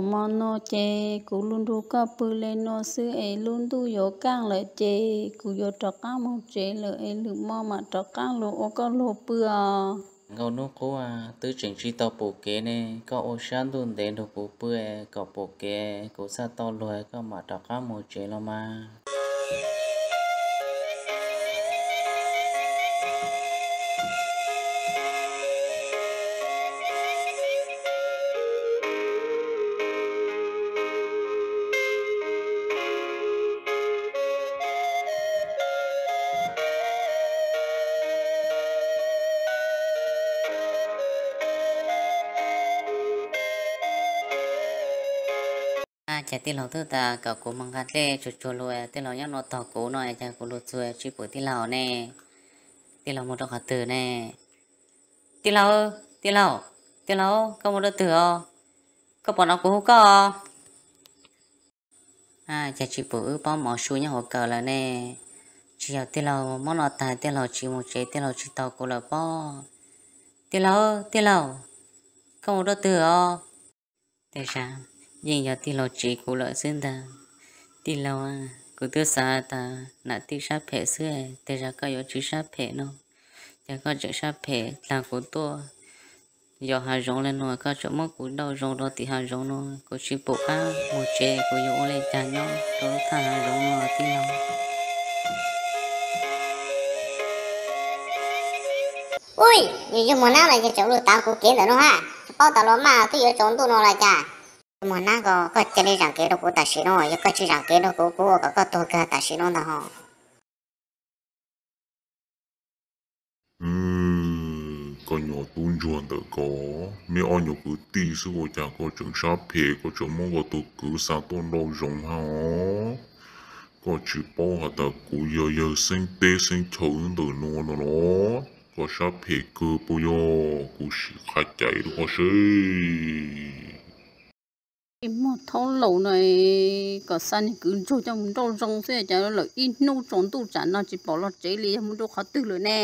Hmo no ces kuv lug nrug koj pw le nuav xwb es lub ntuj yuav kaaj lawm ces kuv yuav rov qaab moog tsev lawm es lwm mo mam rov qaab lug ua koj luag pw os. Nkauj Nub Qub, twb tseem tsi tau pum kev ne, koj ua sab ntuj ntev nrug kuv pw kom pum kev kuv txhaj tau luag koj mam rov qaab moog tsev los mas. Ces tij laug twb tas kom kuv moog nqa dlej tsuag tsuag lug, tij laug nyob nuav tog kuv no ces kuv lug txug tsi pum tij laug ne. Tij laug moog rua qhov twg ne? Tij laug, tij laug, tij laug, koj moog rua twg os? Koj puas nov kuv hu koj? Ces tsi pum wb pob mov su nyob huv kawm lawm ne. Tsi yog tij laug mob no tag tij laug tsi moog tsev tij laug tsi tau kuv lawm pob. Tij laug, tij laug, koj moog rua twg os? Tej zag yeej yog tij laug tsev kuv lawm xwb ntag. Tij laug, kuv twb xav tas nam tij sab phem xwb, tej zag koj yuav tsi sab phem no, ces koj tseem sab phem dlaag kuv tuaj yos hav zoov le nuav, koj tseem muab kuv nrauj zoo rua tim hav zoov no, kuv tsi pum qab moog tsev, kuv yuav ua le caag nyob rua lub thaj hav zoov no tij laug. Ui, yug yug muag nab los yog tseem lug taav kuv kev ntawm nuav hab, paub tas luas maj twb yuav tsaus ntuj no los cas? Yug muag nab ko, koj ca le zaam kev rua kuv tam sim no, yog koj tsi zaam kev rua kuv, kuv ua kom koj tuag kawg tam sim no ntag ho. Koj nyuam tub ntsuag ntawm ko, meb ob nyuag kwv tij xwb ua cas koj tseem sab phem, koj tseem muab koj tug kwv xa tuaj nrauj zoov hab os. Koj tsi paub has tas kuv yog yawg xeeb teb xeeb chaw ntawm nuav no los? Koj sab phem kawg puas yog? Kuv sim qha cai rua koj seb. Tej muag thaub laus no, kom xa nwg kwv ntsuag coj mus nrauj zoo xwb cas lawm ib hnub tsaus ntuj tsam no tsi pom los tsev li, yog moog rua qhov twg lawm ne?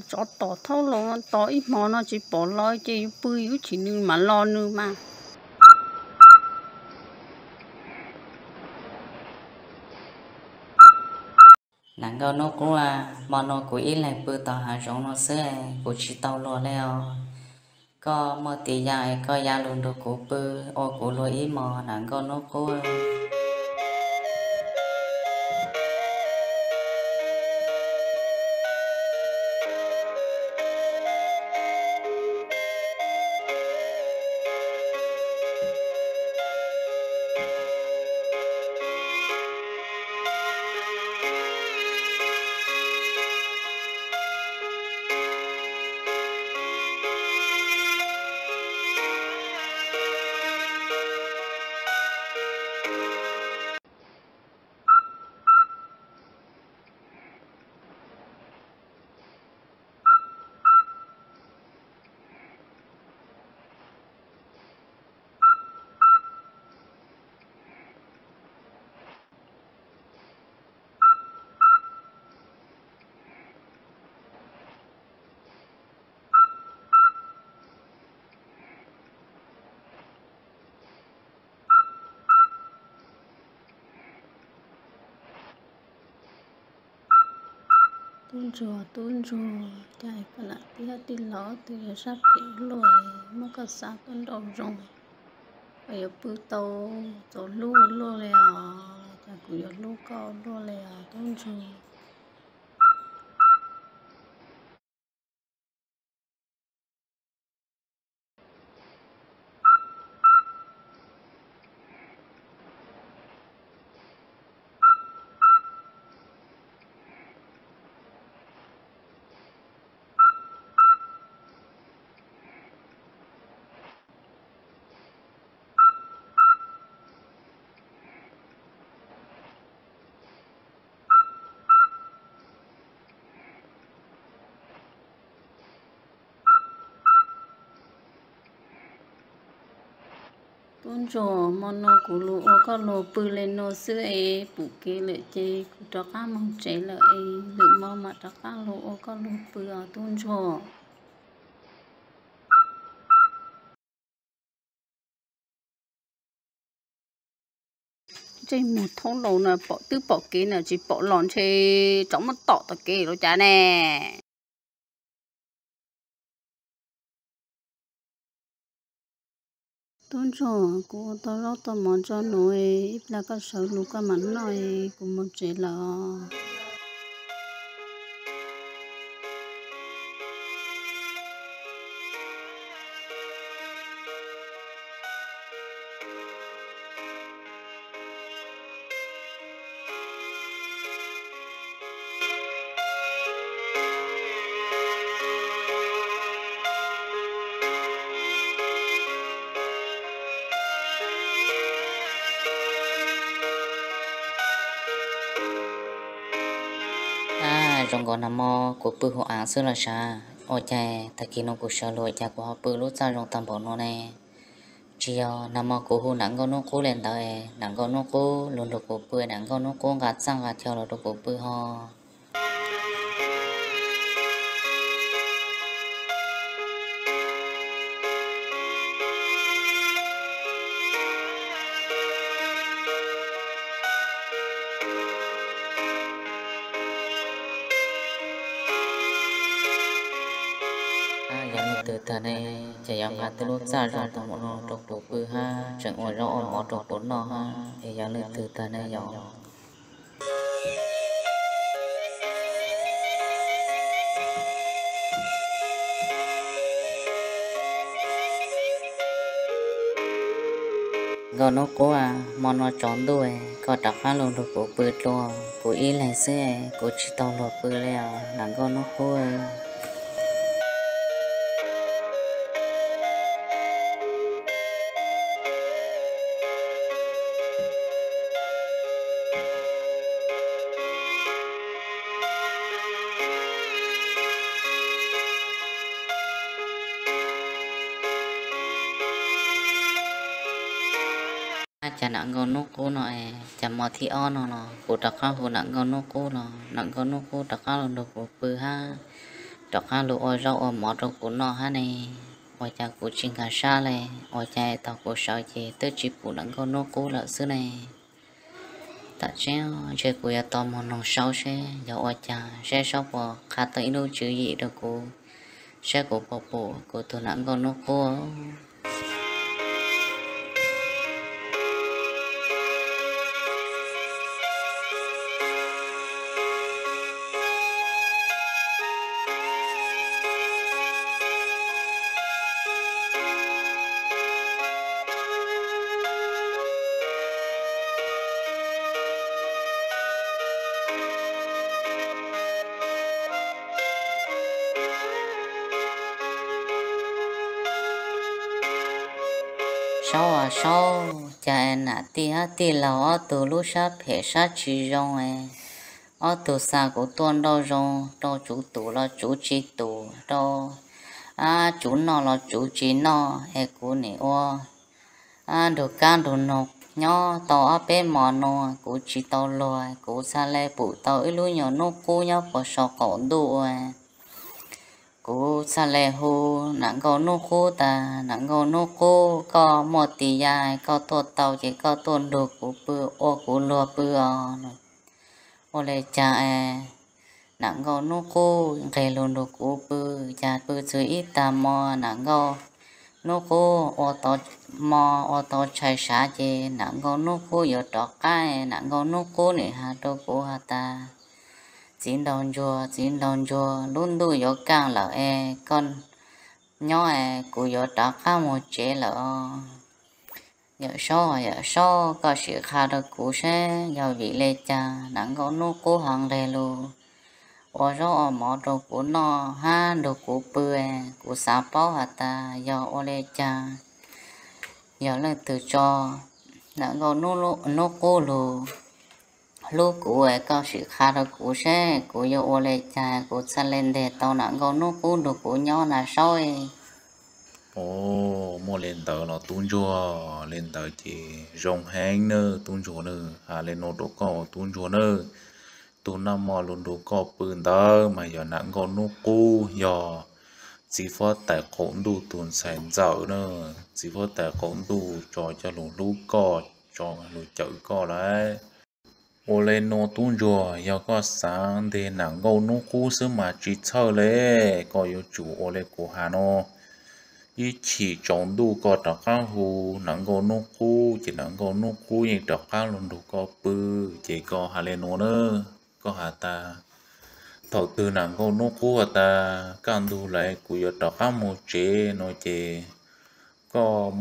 Tsov tom thaub laus no tos ib hmo no tsi pom los ces yus pw yus chim nwg mam los nwg mas. Nam Nkauj Nub Qub, hmo no kuv ib leeg pw tom hav zoov no xwb, kuv tsi tau luag le os. Koj muaj tis ya es koj ya lug nrug kuv pw, ua kuv luag ib hmos Nam Nkauj Nub Qub. Tub ntsuag, tub ntsuag, cas koj nam tij hab tij laug twb yog sab phem luaj, muab koj xa tuaj nrauj zoo, koj yuav pw tau txaus hlub luaj le os, cas kuv yuav hlub koj luaj le os tub ntsuag. Tub ntsuag, hmo no kuv lug ua koj luag pw le nuav xwb es pum kev lawm ces kuv rov qab moog tsev lawm es lwm mo mam rov qab lug ua koj luag pw os tub ntsuag. Tej muag thoob laus na pom twb pom kev na tsis pom los ntshe rov muab tom tom kev los cas ne. Tub ntsuag, kuv ua tau zaub tau mov tso nuv, ib plag koj sawv lug koj mam noj, kuv mus tsev lawm. Zoo nkaus nag hmo kuv pw hauv av xwb los sav. Ua cas tag kis no kuv sawv lug ua cas kuv ho pw lub txaj zoo tag npaum no ne? Tsis yog nag hmo kuv hu nam nkauj hnub qub li ntawd, nam nkauj hnub qub lug nrug kuv pw, nam nkauj hnub qub nqa txaj nqa chaw lug rau kuv pw ho. Yog leej twg tag ne, ces yuav nqa tej lub txaj zoo tag npaum no rau kuv pw hab tseem ua zaub ua mov rau kuv noj hab, es yog leej twg tag ne yom. Nkauj hnub qub, hmo no tsaus ntuj, koj rov qab lug nrug kuv pw dlua, kuv ib leeg xwb, kuv tsis tau luag pw li os nam nkauj hnub qub. Ab, cas nam nkauj hnub qub no es cas hmo thib ob no los kuv rov qab hu nam nkauj hnub qub los nam nkauj hnub qub rov qab los nrug kuv pw hab rov qab los ua zaub ua mov rau kuv noj hab ne. Ua cas kuv tsis nkag siab li, ua cas thaum kuv sawv ces twb tsis pum nam nkauj hnub qub lawm xwb ne. Tam sim no ntshe kuv yuav tau mus noog Saub seb yog ua cas, seb Saub puas qha tau ib lub tswv yim rau kuv, seb kuv puas pum kuv tus nam nkauj hnub qub. Saub aw Saub, cas nam tij hab tij laug ob tug lub sab phem sab tsis zoo es ob tug xa kuv tuaj nrauj zoov, rau tsuv tum los tsuv tsis tum, rau tsuv noj los tsuv tsis noj, es kuv nim ua nrug kab nrug noog nyob tau ob peb hmo no kuv tsis tau luag, kuv txhaj le pum tau ib lub nyuag hnub qub nyob puag saum qaum ntuj ua. Kuv txhaj le hu nam nkauj hnub qub tas, nam nkauj hnub qub, koj muaj tis ya koj tuaj tau ces koj tuaj nrug kuv pw, ua kuv luag pw os. Ua li cas es nam nkauj hnub qub nqeg lug nrug kuv pw, cas pw txug ib tag hmo nam nkauj hnub qub ua tau hmo ua tau tshais sav ces nam nkauj hnub qub yuav rov qab, nam nkauj hnub qub nim has rau kuv has tas, txiv nraug ntsuag, txiv nraug ntsuag, lub ntuj yuav kaj lawm es koj nyob es kuv yuav rov qab mus tsev lawm os. Yawm Saub, yawm Saub, koj sim qha rau kuv seb yog vim li cas nam nkauj hnub qub ho nqeg lug ua zaub ua mov rau kuv noj hab nrug kuv pw, kuv xav paub has tas yog ua li cas, yog leej twg tso nam nkauj hnub qub lug hlub kuv, koj sim qha rau kuv seb kuv yuav ua li cas kuv txhaj le nreg tau nam nkauj hnub qub nrug kuv nyob na Saub. Muaj li ntawd los tub ntsuag, li ntawd ces zoo heev nawb tub ntsuag nawb, has li no rau koj tub ntsuag nawb. Tus nag hmo lug nrug koj pw ntawd mas yog nam nkauj hnub qub, yog txiv huab tais qaum ntuj tus ntxhais ntxawm na. Txiv huab tais qaum ntuj tso cov lug hlub koj tso lug cawm koj lawm. Ua le nuav tub ntsuag, yog koj xaav nteg nam nkauj nub qub xwb mas tsi txhawj le, koj yuav tsum ua le kuv has nuav. Ib chim tsaus ntuj koj rov qaab hu nam nkauj nub qub ces nam nkauj nub qub yeej rov qaab lug nrug koj pw. Ces koj has le nuav na, koj has tas, thaum twg nam nkauj nub qub has tas kaj ntug lawm kuv yuav rov qaab moog tsev no ces koj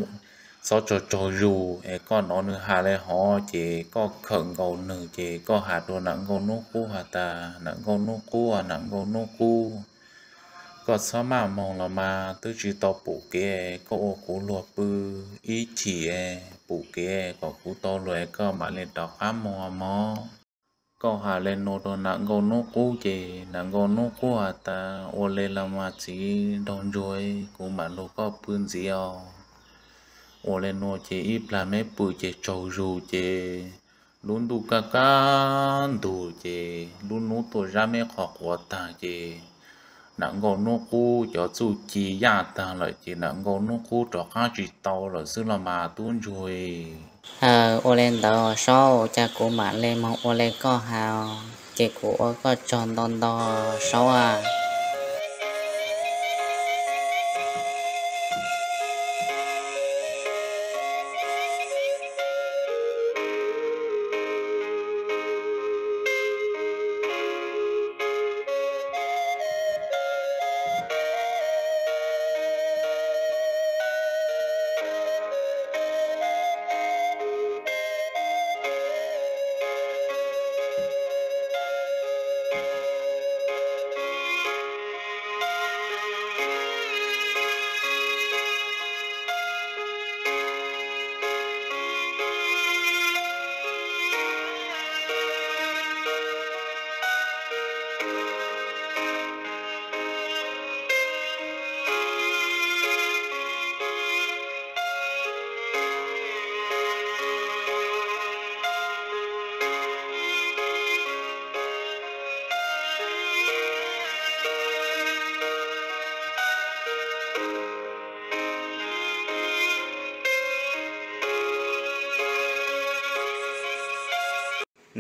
txhob tsaug tsaug zug es koj nov nwg has le hov ces koj khawm nkaus nwg ces koj has rua nam nkauj nub qub has tas, nam nkauj nub qub, nam nkauj nub qub, koj txhob maj moog los mas twb tsi tau pum kev, koj ua kuv luag pw ib chim, pum kev kom kuv tau luag koj mam le rov qaab moog mog. Koj has le nuav rua nam nkauj nub qub ces nam nkauj nub qub has tas, ua le los mas txiv nraug ntsuag, kuv mam lug koj pw ntxiv os. Ua le nuav ces ib plag meb pw ces tsaug zug ces lub ntuj kaj kaj ntug ces lub nub tuaj zab meb qhov quav taag ces nam nkauj nub qub cov txuj ci yaj taag lawm ces nam nkauj nub qub rov qaab tsi tau lawm xwb los mas tub ntsuag. Ua le ntawd Saub, cas kuv mam le moog ua le koj has, ces kuv ua koj tsaug ntau ntau Saub a.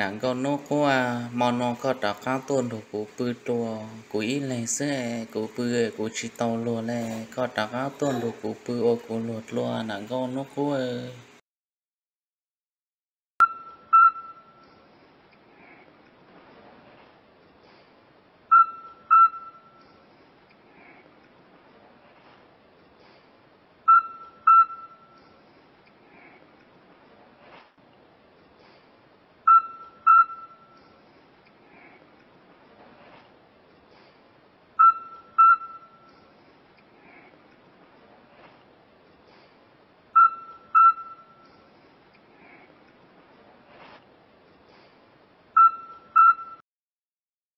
Nam nkauj nub qub, hmo no koj rov qaab tuaj nrug kuv pw dlua, kuv ib leeg xwb kuv pw kuv tsi tau luag le, koj rov qaab tuaj nrug kuv pw ua kuv luag dlua nam nkauj nub qub.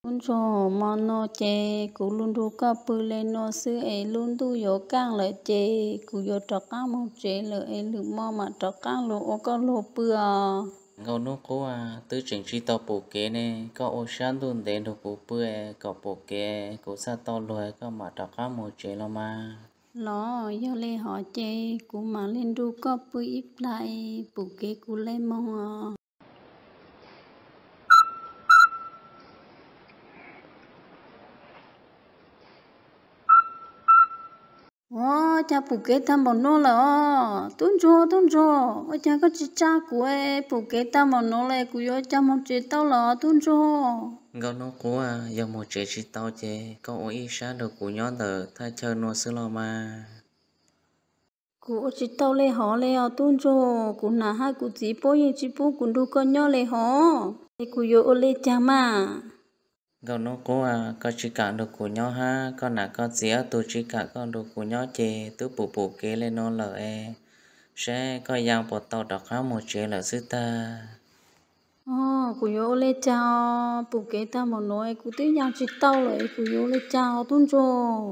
Tub ntsuag, hmo no ces kuv lug nrug koj pw le nuav xwb es lub ntuj yuav kaaj lawm ces kuv yuav rov qaab moog tsev lawm es lwm hmo mam rov qaab lug ua koj luag pw os. Nkauj nub qub, twb tseem tsi tau pum kev ne, koj ua sab ntuj ntev nrug kuv pw kom pum kev kuv txhaj tau luag koj mam rov qaab moog tsev los mas. Los yog le hov ces kuv mam le nrug koj pw ib plag, pum kev kuv le moog os. Ua cas pum kev tag npaum no lawm os? Tub ntsuag, tub ntsuag, ua cas koj tsi tsa kuv, pum kev tag npaum no lawm kuv yuav ua cas moog tsev tau los tub ntsuag? Nkauj nub qub, yog moog tsev tsi tau ces koj ua ib sab nrug kuv nyob ntawm thaj chaw nuav xwb los mas. Kuv ua tsi tau le hov le os tub ntsuag, kuv nam hab kuv txiv puab yeej tsi pub kuv nrug koj nyob le hov, es kuv yuav ua le caag mas? Nkauj nub qub, koj tsi kam nrug kuv nyob hab koj nam koj txiv ob tug tsi kam koj nrug kuv nyob ces twb pum pum kev le nuav lawm es, saib koj yaa puas tau rov qab moog tsev lawm xwb tag. Kuv yuav ua le caag? Pum kev tag npaum nuav kuv twb yaa tsi tau lawm es kuv yuav ua le caag tub ntsuag?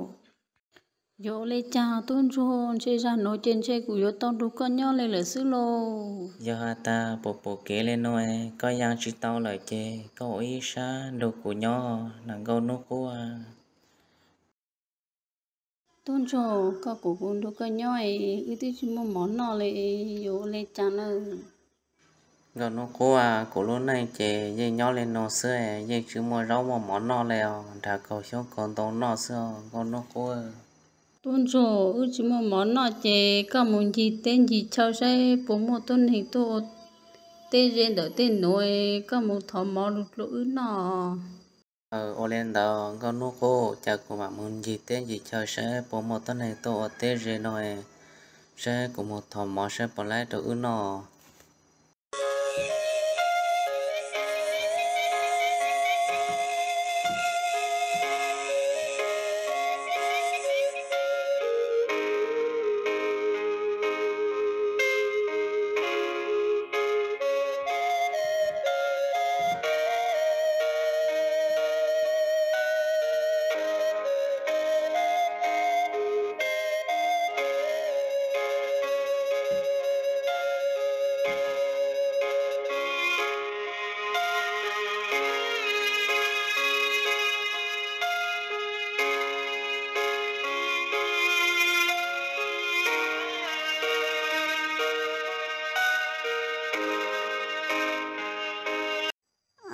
Yuav ua le caag tub ntsuag? Ntshe zag nuav ces ntshe kuv yuav tau nrug koj nyob le lawm xwb lauj. Yog has tas pum pum kev le nuav koj yaa tsi tau lawm ces koj ua ib sab nrug kuv nyob nam nkauj nub qub. Tub ntsuag, koj kuv kuv nrug koj nyob es wb twb tsi muaj mov noj le, yuav ua le caag nawb? Nkauj Hnub Qub, kuv lub neej ces yeej nyob li no xwb, yeej tsis muaj zaub muaj mov noj li os, nrhiav kaus xyoob kaus ntoo noj xwb os Nkauj Hnub Qub. Tub ntsuag, wb tsis muaj mov noj ces koj mus ncig teb ncig chaw saib puas muaj tuab neeg tuaj ua teb ze ntawm tej nuav, koj mus thov mov lug rau wb noj. Ua li ntawd Nkauj Hnub Qub, cas kuv mam mus ncig teb ncig chaw saib puas muaj tuab neeg tuaj ua teb ze no, saib kuv mus thov mov saib puas laib rau wb noj.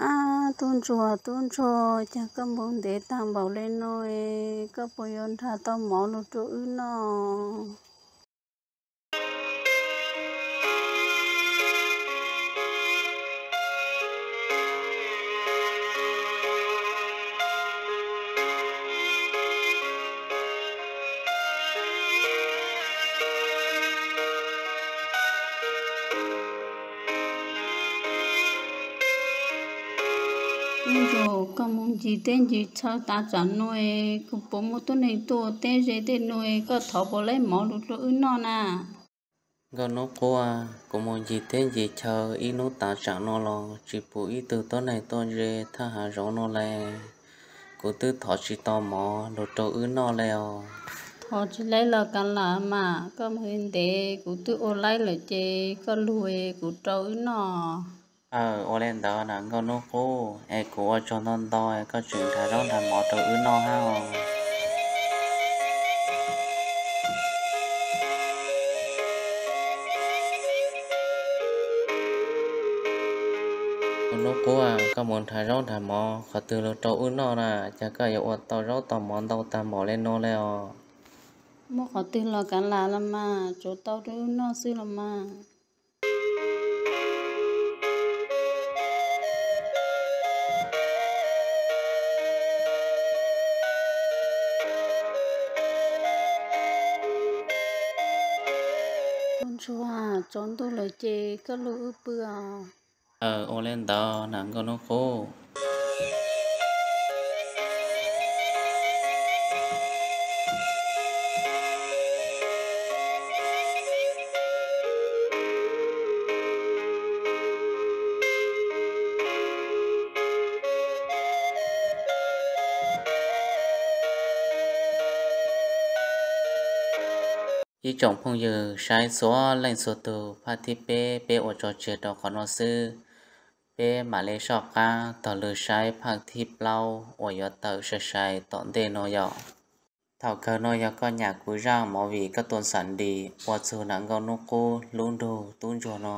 Ab, tub ntsuag, tub ntsuag, cas koj mus ntev tag npaum li no, koj puas yuav nrhiav tau mov lug rau wb noj? Tub ntsuag, koj mus ncig teb ncig chaw tav tsam nuav, puas muaj tuab neeg tuaj ua teb ze tej nuav, koj thov puas laib mov lug rau wb noj na? Nkauj Hnub Qub, kuv mus ncig teb ncig chaw ib hnub tav tsam no los tsis pum ib tug tuab neeg tuaj ze thaj hav zoov no li. Kuv twb thov tsis tau mov lug rau wb noj li os. Thov tsis laib los kav lam mas, koj mus ntev kuv twb ua laib lawm ces koj lug kuv rau wb noj. Aw, ua li ntawd na Nkauj Hnub Qub, es kuv ua tsaug ntau ntau, koj tseem nrhiav zaub nrhiav mov rau wb noj hab os. Nkauj Hnub Qub, koj mus nrhiav zaub nrhiav mov qhov twg los rau wb noj na, cas koj yuav ua tau zaub tau mov ntau tag npaum li no li os? Muaj qhov twg los kav lam los mas, tsuav tau rau wb noj xwb los mas. Tub ntsuag, tsaus ntuj lawm ces koj lug wb pw os. Aw, ua li ntawd na Nkauj Hnub Qub. Ib tsoom phooj ywg saib txhua leej txhua tug, phaj thib peb peb ua tso tseg rau qhov no xwb. Peb mam li soj qab taug lw saib phaj thib plaub uas yuav tawm sai sai tom ntej no yom. Thaum kawg no yog koj nyam kuv zaj movie Koj tus ntxhais nris ua txug nam Nkauj Hnub Qub lub nrug tub ntsuag no,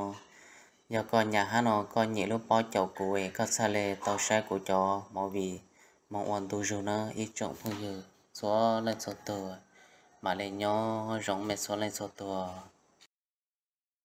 yog koj nyam hab no koj nyem lub pob caus kuv es koj txhaj le tau saib kuv cov movie moog ua ntu zug na ib tsoom phooj ywg txhua leej txhua tug. Mam li nyob zoo mej txhua leej txhua tug.